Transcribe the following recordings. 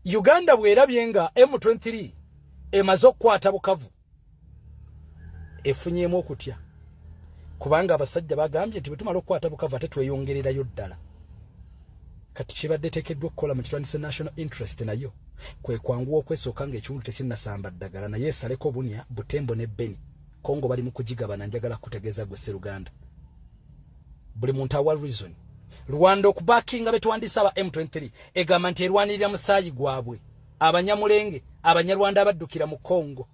Uganda bw'erabye nga M23 emaze okukwata Bukavu, efunyeemu okutya, kubanga abasajja bagambye nti bwe tumala okukwata Bukavu ate tweyongererayo ddala. Kati kibadde teekeddwa okukola mu kitwandise national interest, nayo kwe kwanguwa okwesooka ng'ekiwundu tekinnasamba ddagala, naye esaleko Bunia, Butembo ne Beni. Kongo bali mu kugigabana. Njagala kutegeeza gwe Seruganda, buli muntu awa reason Rwanda okubackinga betwandise aba M23. Egamba nti erwanirira musaayi gwabwe, Abanyamulenge, Abanyarwanda abaddukira mu Congo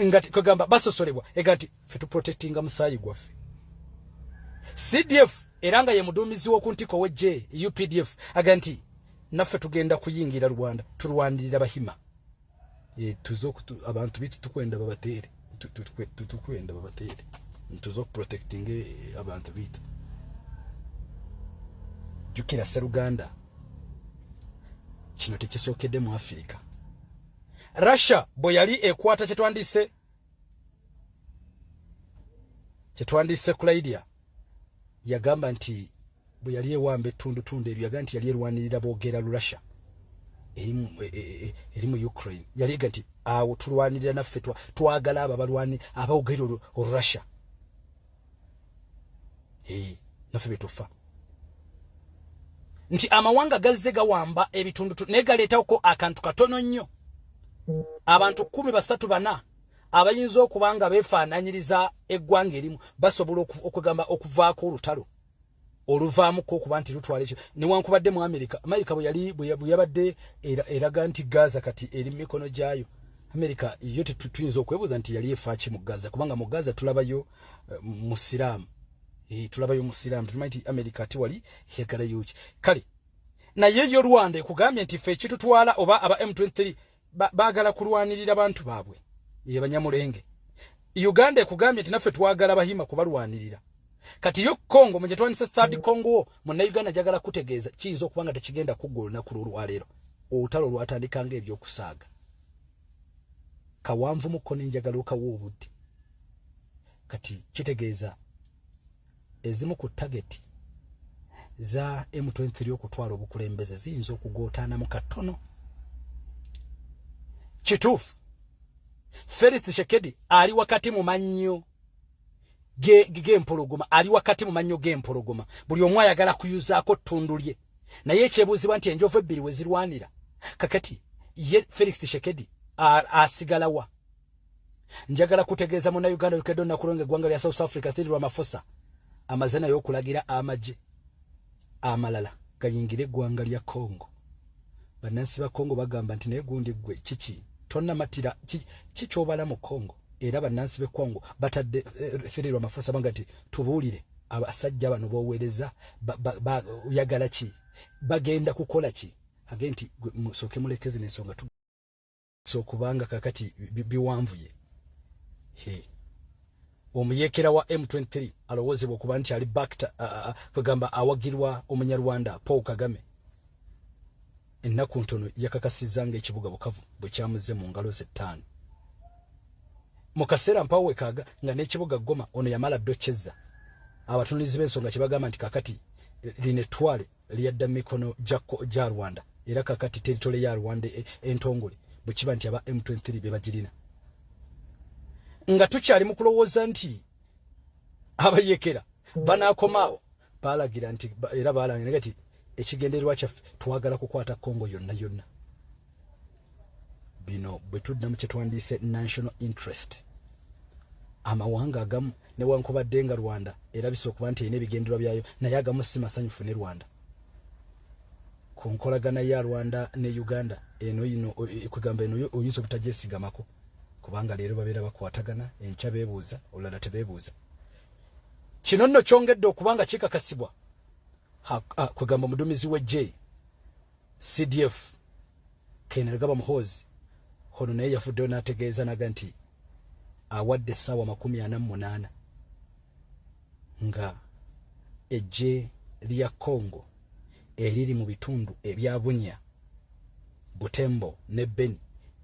nga kwegamba basosolebwa. Ega nti ffe tuprotectinga musaayi gwaffe. CDF, era nga ye muduumizi w'oku ntiko w'eggye UPDF, aga nti naffe tugenda kuyingira Rwanda, tulwanirira Bahima. Tuze abantu bitu tukwenda babatere, tukwenda babatere, tuze okuprotectinga abantu bitu. Jjukira Seruganda, kino tekisookedde mu Afirika. Russia bwe yali ekwata kyetwandiise Crimea, yagamba nti bwe yali ewamba ettundutundu eryo, yagamba nti yali erwanirira boogera Russia eri mu Ukraine. Yali ega nti awo tulwanirira naffe, twagala abo abalwani aboogera Olurussia, naffe betufa nti amawanga gazze gawamba ebitundu, naye galeetawoko akantu katono nnyo, abantu 13, 4 abayinza okuba nga beefaananyiriza eggwanga erimu, basobola okugamba okuvaako olutalo oluvaamuko okuba nti lutwala ekyo. Newankubadde mu Amerika, Amerika bwe yali bwe yabadde eraga nti Gaza kati eri mu mikono gyayo, Amerika yo tuyinza okwebuuza nti yali efaaki mu Gaza, kubanga mu Gaza tulabayo musiraamu, tulabayo musiraamu. Tumanyi nti Amerika ate wali yagalayo ki? Kale naye yo Rwanda ekugambye nti ffe ekitutwala oba aba M23 baagala kulwanirira bantu baabwe, ye Banyamulenge. Uganda ekugambye nti naffe twagala Bahima kubalwanirira. Kati yo Congo muje twandise third Congo. Munnayuganda, njagala kutegeeza, kiyinza okuba nga tekigenda kuggwa olunaku lwolwaleero. Olutalo lwatandika nga ebyokusaaga kawanvu mukko, nenjagala okawa obudde. Kati kitegeeza ezimu ku target za M23 okutwala obukulembeze ziyinza okugootaanamu katono. Kituufu, Felix Tshisekedi ali wakati mu mannyo g'empologoma, ali wakati mu mannyo g'empologoma. Buli omu ayagala kuyuzaako ttundu lye, naye ekyebuuzibwa nti enjovu ebbiri we zirwanira, kakati ye Felix Tshisekedi asigalawa? Njagala kutegeeza Munnayuganda, olukedde olunaku lwenga eggwanga lya South Africa, Cyril Ramaphosa amaze naye okulagira amagye amalala gayingire eggwanga lya Congo. Bannansi ba Congo bagamba nti naye gundi ggwe kiki tonnamatira kikyobala mu Congo? Era bannansi b'e Congo batadde Cyril Ramaphosa banga nti tubuulire, abasajja bano boweereza oyagala ki? Bagenda kukola ki? Age nti musooke muleke zino ensonga, so kubanga kakati biwanvuye. Omuyekera wa M23 alowoozebwa okuba nti ali backed, kwegamba awagirwa Omunyarwanda Paul Kagame, ennaku ntono yakakasizza ng'ekibuga Bukavu bwe kyamuze mu ngalo ze ttaano mu kaseera mpawo wekaaga, nga n'ekibuga Goma ono yamala ddokyezza. Abatunulizi b'ensonga kye bagamba nti kakati lino ettwale lyadda mu mikono gya Rwanda, era kakati territory ya Rwanda entongole bwe kiba nti aba M23 be bagirina. Nga tukyali mu kulowooza nti abayekera banaakomaawo, balagira nti era balangira nti ekigendererwa kyaffe twagala kukwata Congo yonna yonna. Bino bwe tudda mu kyetwandiise national interest, amawanga agamu, newankubadde nga Rwanda erabisa okuba nti erina ebigendererwa byayo, naye agamu si masanyufu ne Rwanda ku nkolagana ya Rwanda ne Uganda eno yino. Kwegamba eno oyinza obutagyesigamako, kubanga leero babeera bakwatagana, enkya beebuuza, olulala tebeebuuza. Kino nno kyongedde okuba nga kikakasibwa, kwegamba omuduumizi w'eggye CDF Kainerugaba Muhoozi hono naye yavuddeyo n'ategeeza naga nti awadde essaawa 48 nga eggye lya Congo eriri mu bitundu ebya Bunia, Butembo ne Beni,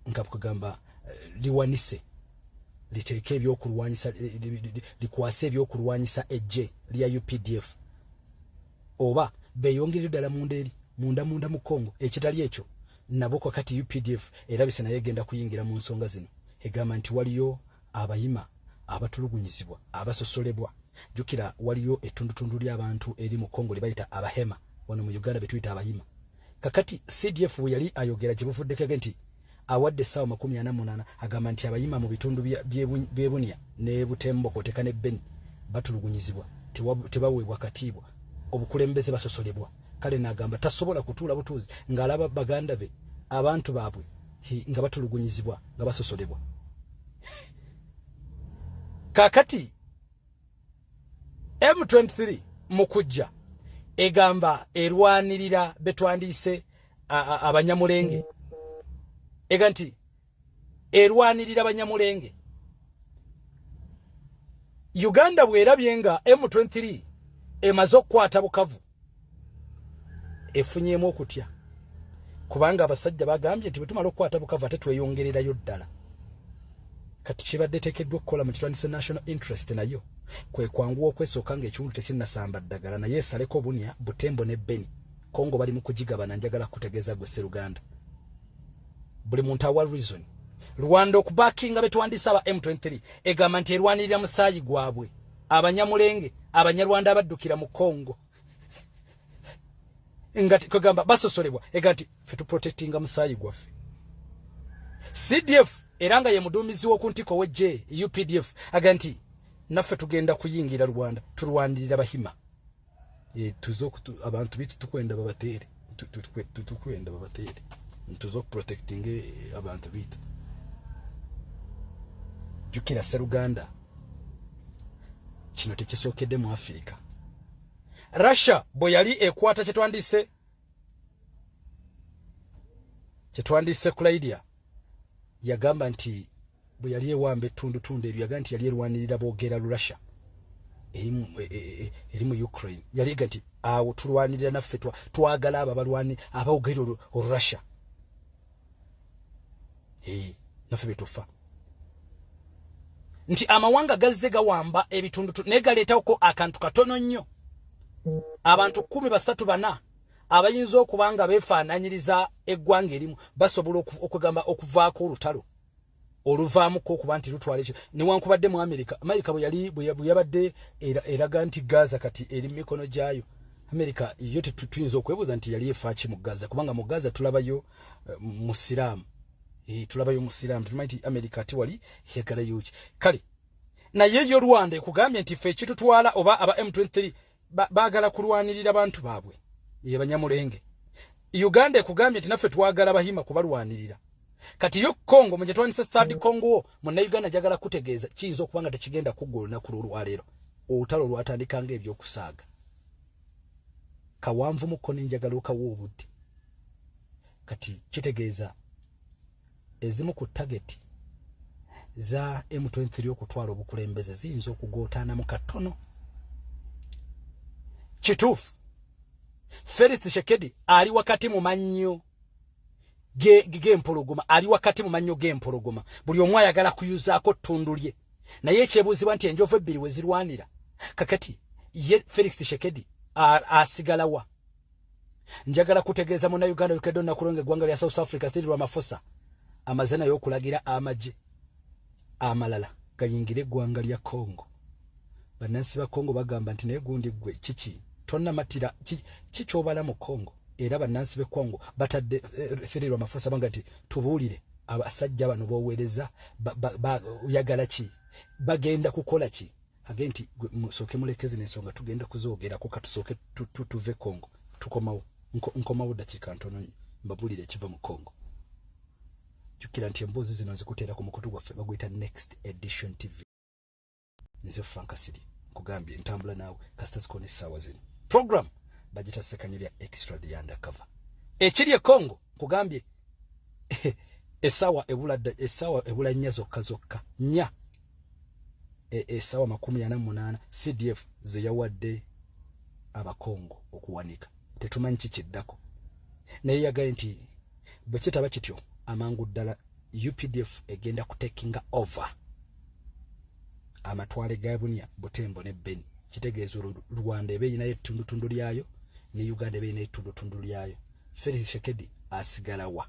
nga kugamba liwanise, liteeke ebyokulwanyisa, likwase ebyokulwanyisa eggye lya UPDF, oba beeyongerere ddala munda eri. Munda munda mu Congo. Ekitali ekyo, nabo kakati UPDF erabise naye egenda kuyingira mu nsonga zino. Egamba nti waliyo abayima abatulugunyizibwa, abasosolebwa. Jjukira waliyo ettundutundu ly'abantu eri mu Congo lye bayita Abahema, wano mu Uganda betuyita Abayima. Kakati CDF bwe yali ayogera gye buvuddeko nti awadde essaawa 48, agamba nti abayima mu bitundu by'e Bunia ne Butembo kw'oteeka ne Beni batulugunyizibwa, tebaweebwa katiibwa, obukulembeze basosolebwa. Kale n'agamba tasobola kutuula butuuzi ng'alaba baganda be, abantu baabwe nga batulugunyizibwa, nga basosolebwa. Kaakati M23 mu kujja egamba erwanirira betwandiise Abanyamulenge. Ega nti erwanirira Banyamulenge. Uganda bwerabye nga M23 emaze okukwata Bukavu, efunyeemu okutya, kubanga abasajja bagambye nti bwe tumala okukwata Bukavu ate tweyongererayo ddala. Kati kibadde teekeddwa okukola mu kitwandise national interest nayo kwe kwanguwa okwesooka ng'ekiwundu tekinnasamba ddagala, naye esaleko Bunia, Butembo ne Beni. Kongo bali mu kugigabana. Njagala kutegeeza gwe Sseruganda, buli muntu awa reason Rwanda okubackinga betwandise aba M23. Egamba nti erwanirira musaayi gwabwe, Abanyamulenge, Abanyarwanda abaddukira mu Congo nga kwegamba basosolebwa. Ega nti ffe tuprotectinga musaayi gwaffe. CDF era nga ye muduumizi w'oku ntiko w'eggye UPDF aga nti naffe tugenda kuyingira Rwanda, tulwanirira Bahima. Tuze abantu bitu tukwenda babatere, tukwenda babatere, tuze okuprotecting abantu bitu. Jjukira Sseruganda, kino tekisookedde mu Afirika. Russia bwe yali ekwata kyetwandiise Crimea, yagamba nti bwe yali ewamba ettundutundu eryo, yagamba nti yali erwanirira boogera Russia eri mu Ukraine. Yali ega nti awo tulwanirira naffe, twagala abo abalwani aboogera Olurussia naffe betufa. Nti amawanga gazze gawamba ebitundu naye galeetawoko akantu katono nnyo, abantu kumi, basatu, bana abayinza okuba nga beefaananyiriza eggwanga erimu basobola okugamba okuvaako olutalo oluvaamuko okuba nti lutwala ekyo. Newankubadde mu Amerika, Amerika bwe yali bwe yabadde eraga nti Gaza kati eri mu mikono gyayo, Amerika yo tuyinza okwebuuza nti yali efaaki mu Gaza, kubanga mu Gaza tulabayo musiraamu, tulabayo musiraamu. Tumanyi nti Amerika ate wali yagalayo ki? Kale naye yo Rwanda ekugambye nti ffe ekitutwala oba aba M23 baagala kulwanirira bantu baabwe, ye Banyamulenge. Uganda ekugambye nti naffe twagala Bahima kubalwanirira. Kati yo Congo mu gyetwandise third Congo, Munnayuganda njagala kutegeeza kiyinza okuba nga tekigenda kuggwa olunaku lwolwaleero. Olutalo lwatandika nga ebyokusaaga kawanvu mukko, nenjagala okawa obudde. Kati kitegeeza ezimu ku target za M23 okutwala obukulembeze ziyinza okugootaanamu katono. Kituufu, Felix Tshisekedi ali wakati mu mannyo g'empologoma, ali wakati mu mannyo g'empologoma. Buli omu ayagala kuyuzaako ttundu lye, naye ekyebuuzibwa nti enjovu ebbiri we zirwanira, kakati ye Felix Tshisekedi asigalawa? Njagala kutegeeza Munnayuganda, olukedde olunaku lwenga eggwanga lya South Africa, Cyril Ramaphosa amaze naye okulagira amagye amalala gayingire eggwanga lya Congo. Bannansi ba Congo bagamba nti naye gundi ggwe kiki tonnamatira kikyobala mu Congo? Era bannansi b'e Congo batadde Cyril Ramaphosa banga nti tubuulire, abasajja bano boweereza oyagala ki? Bagenda kukola ki? Age nti musooke muleke zino ensonga, tugenda kuzoogerako. Katusooke tuve Congo, tukomawo. Nkomawo dakiika ntono mbabuulire ekiva mu Congo. Jjukira nti emboozi zino nzikuteera ku mukutu gwaffe baguyita Next Edition TV. Nze Fankasiri, nkugambye ntambula naawe kasita zikona essaawa zino. Program bagita Sekanya lya Extra, the Undercover. Ekiri e Congo nkugambye essaawa ebula, essaawa ebula 4 zokka zokka, 4, essaawa 48 CDF ze yawadde Abakongo okuwanika. Tetumanyi kikiddako, naye yagaye nti bwe kitaba kityo, amangu ddala UPDF egenda kutakinga over amatwale ga Bunia, Butembo ne Beni. Kitegeeza olwo Rwanda eba erinayo ettundutundu lyayo ne Uganda eba erinayo ettundutundu lyayo. Felix Tshisekedi asigalawa?